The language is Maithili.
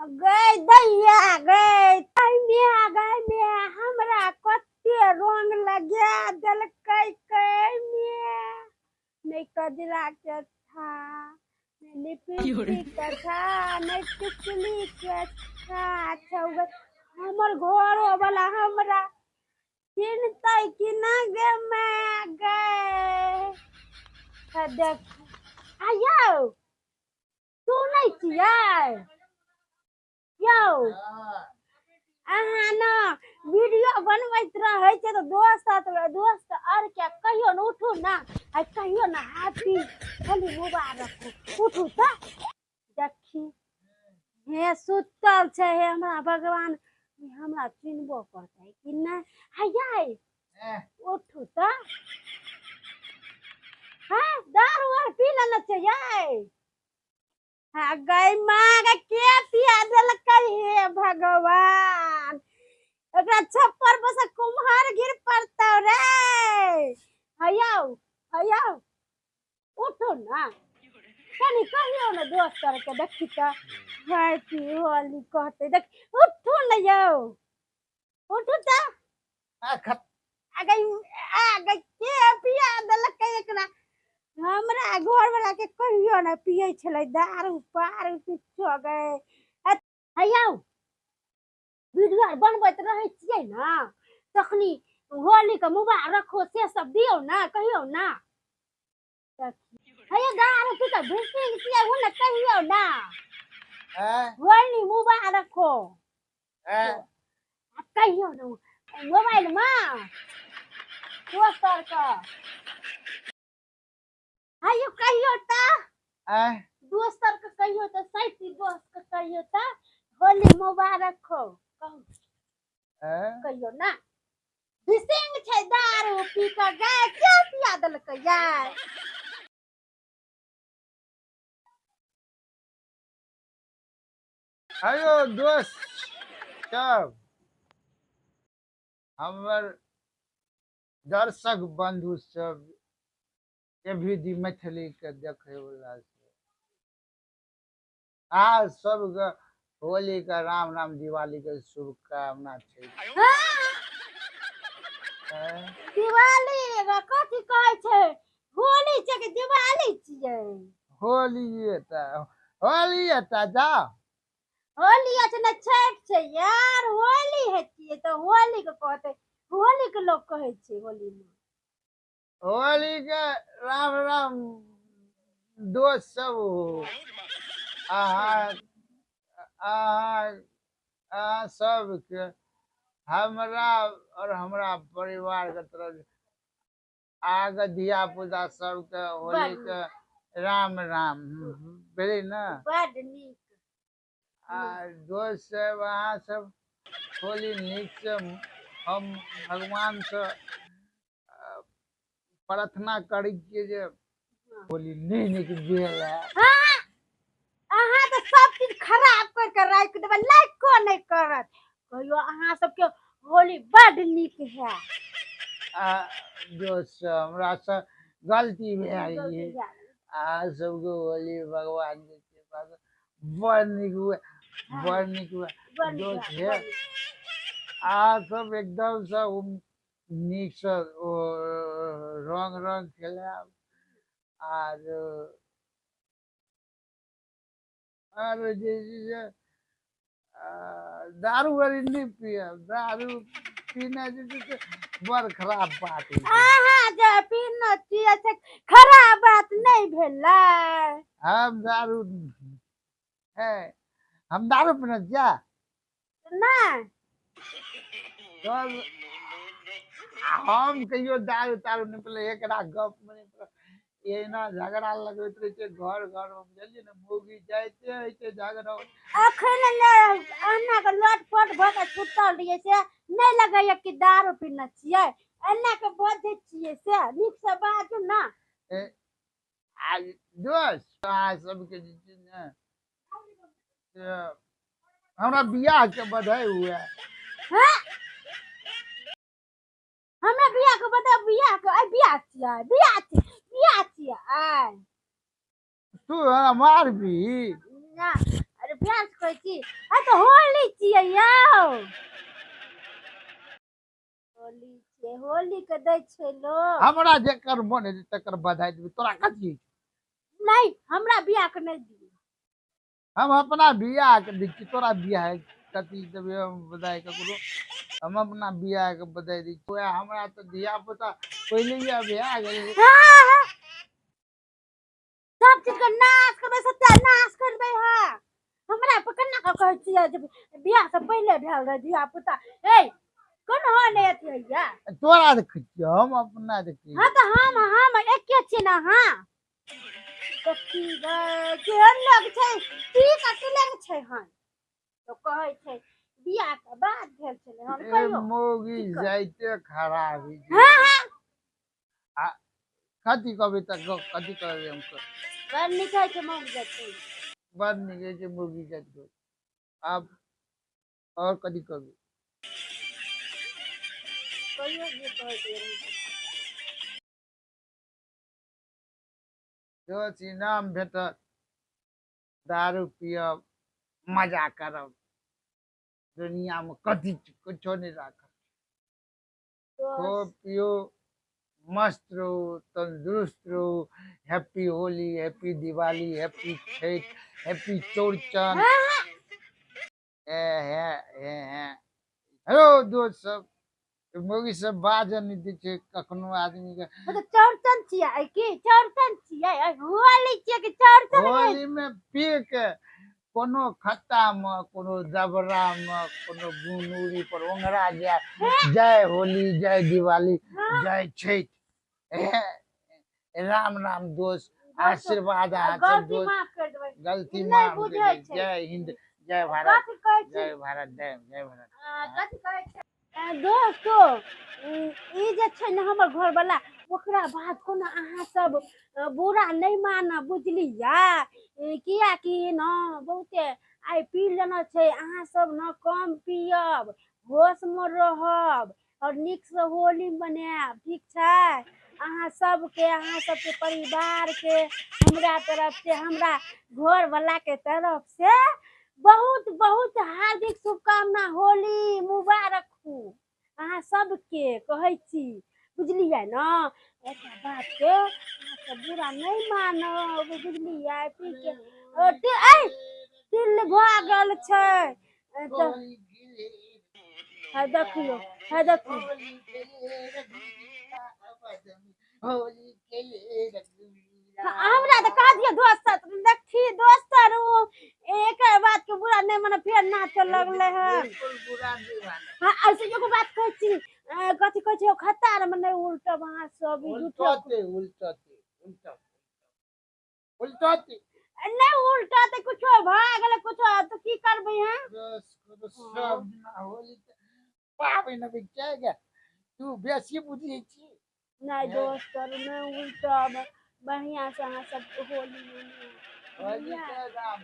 गै दैया गै तैमे गै मे हमरा कते रंग लगा देलकै गै मे नहि कजरा के था नहि लिपस्टिक के था नहि टिकली के था छौ गै हमर घरो वाला हमरा चिन्हतै कि ना गे माय गै देख आयौ सुनै छियै यौ अहाँ ने वीडियो बनबैत रहै छै तऽ दोस्त दोस्त आर के कहियो ने उठू ने आ कहियो ने हैप्पी होली मुबारक हो उठू तऽ देखी हे सुतल छै हे हमरा भगवान हमरा चिन्हबो करतै कि नहि हैया उठू तऽ हाँ दारू आर पी लेने छै यै हाँ गै माँ गे के पिया देलकै हे भगवान एकरा छप्पर पर से कुम्हर गिर पड़तौ रे हयौ हयौ उठू ना कनि कहियौ ने दोस्त आरके देखी तऽ हैप्पी होली कहतै देख उठू ने यौ उठू तऽ आ गई आ गई के पिया देलकै एकरा हमरा घर वाला के कहियो ने पियै छलै दारू पारू किछो गए हैयौ वीडियो आर बनबैत रहै छियै ने तखनी होली के मुबारक हो से सब दियौ ने कहियौ ने हैया दारू पी कऽ भिसिंग छियै ओ ने कहियौ ने होली मुबारक हो आ कहियौ ने मोबाइल मे दोस्त आरके हैयो कहियौ तऽ दोस्त आरके कहियौ तऽ सैती दोस्त के कहियौ तऽ होली मुबारक हो कहू कहियौ ना विसिंग छै दारू पी कऽ गाय के पिया देलकै यार हेलो दोस्त सब हमर दर्शक बंधु सब ए भी डी मैथिली के देखे वाला सब आ सबके होली के राम राम दिवाली के शुभकामना छै हाँ, दिवाली एकरा कथी कहै छै होली छै कि दिवाली छियै होली तऽ होली तऽ जा होली छै ने छठि छै यार होली हेतियै तऽ होली के कहतै होली के लोक कहै छै होली मे होली के राम राम दोस्त सब हो अहाँ अहाँ अहाँ सबके हमरा और हमरा परिवार के तरफ आगे धिया पुता सबके होली के राम राम भेलै ने बड नीक आ दोस्त सब अहाँ सब होली नीकसँ हम भगवानसँ प्रार्थना करै छियै जे होली नहि नीक भेल है हाँ अहाँ तऽ सब चीज खराब कर के राखि देबै लाइको नहि करत कहियो अहाँ सबके होली बड नीक है आ दोस्त सब हमरा से गलती भए गेल अहाँ सबके होली भगवान के कृपा से बड़ नीक हुए बड़ नीक हुए दोस्त हे अहाँ सब एकदम से नीकसँ ओ रंग रंग खेलायब आर आर जे छै से दारू वारू नहि पियब दारू पीनाइ जे छै से बड़ खराब बात होइ छै अहाँ जे पीने छियै से खराब बात नहि भेलै हम दारू हे हम दारू पीने छियै नहि चल हम कहियो दारू तारू नहि पीले एकरा गप मे नहि पड़ल। एना झगड़ा लगैत रहै छै घर घर मे बुझलियै ने मौगी जाइते होइ छै झगड़ा अखन ने अना के लटपट भऽ के सुतल रहियै से नहि लगैया कि दारू पीने छियै एना के बजै छियै से नीक से बाजू ने आ दोस्त अहाँ सबके जे छै ने से हमरा बियाह के बधाई हुए हाँ? हमरा बियाह के बता बियाह के आइ बियाह छियै बियाह छियै बियाह छियै आइ तू हमरा मारबी ना अरे प्यार से कहै छी। आ तऽ होली छियै यौ, होली छियै, होली के दै छै लोग। हमरा जेकर मन हेतै तकर बधाई देबै, तोरा कथी? नहीं, हमरा बियाह के नहीं दियौ। हम अपना बियाह के दै छी, तोरा बियाह कथी देबै हम बधाई ककरो? हम अपना बियाह के बधाई दै छी। वएह हमरा तऽ धिया पुता पहिलैये भए गेलै। हाँ, सब चीज के नाश करबै, सत्यानाश करबै। हाँ, हमरा पर केना कऽ कहै छियै जे बियाह से पहिले भेल रहै धिया पुता? ए कोन हो नहि अथी होइया? तोरा देखै छियै, हम अपना देखै। हाँ तऽ हम एके छियै ने। हाँ कथी गै, केहन लोग छै, की कथी लग छै? हन तो कहै छै बियाह के बाद भेल छलै हन। ए कहियो मौगी की कहै? जाइते खराब होइ छै। हाँ। आ कथी कहबै तऽ कथी कहबै हम? बड़ नीक होइ छै मौगी जाति। बड़ नीक होइ छै मौगी जाति। आब आओर कथी कहबै? कहियो जे कहै छै। दोस्त इनाम भेटत, दारू पियब, मजा करब, दुनियामे कथी कुछो नहि राखब। खूब पियो, मस्त रहू, तंदुरुस्त रहू। Happy Holi, happy Diwali, happy Chhath, happy Chaurchan. ए हे हे हे, हेलो दोस्त सब, मौगी सब बाजऽ नहि दै छै कखनो आदमीके। मतलब चौरचन छियै की? चौरचन छियै, होली छियै कि चौरचन? होलीमे पी के कोनो खत्तामे, कोनो जबरामे, कोनो गुनूरी पर ओंघरा जाय। जय होली, जय दिवाली, जय छठि। राम राम दोस्त, आशीर्वाद अहाँ सब। गलती दोस्त माफ कर देबै। गलती नहि माफ बुझै करि। छै। जय हिंद, जय भारत। कथी कहै छी? जय भारत, जय जय भारत। कथी कहै छै? दोस्तो, ई जे छै ने हमर घरवला, ओकरा बात कोनो अहाँ सब बुरा नहि मानब, बुझलियै? कियाकि न बहुते आइ पी लेने छै। अहाँ सब न कम पियब, होशमे रहब आओर नीकसँ होली मनायब, ठीक छै? अहाँ सबके, अहाँ सबके परिवारके हमरा तरफ से, हमरा घरवला के तरफ से बहुत बहुत हार्दिक शुभकामना, होली मुबारक हो अहाँ सबके कहै छी, बुझलियै ने? एकटा बातके अहाँ सब बुरा नहि मानब, बुझलियै? पी के ओ ऐ तिल भऽ गेल छै तऽ है देखियौ, है देखियौ। होली खेले रघुवीरा। हमरा तऽ कह दियौ दोस्त, देखी दोस्त, उ एकर बात के बुरा नहि मानब, फेर नाचऽ लगलै हन। बिल्कुल बुरा नहि मानब। हाँ, ऐसे एगो बात कहै छी, कथी कहै छै, खत्ता मे नहि उल्टब अहाँ सब, ई झूठो। उल्टते उल्टते उल्टते उल्टते। नहि उल्टते, कुछो भऽ गेलै, कुछो तऽ की करबै? हैं बस करो, सब दिना होली के पाबनि अबै छै गे, तू बेसी बुझै छी। नहि दोस्त, करू नहि उल्टब, बढ़िआँ से अहाँ सब होली मनाउ। होली के राम।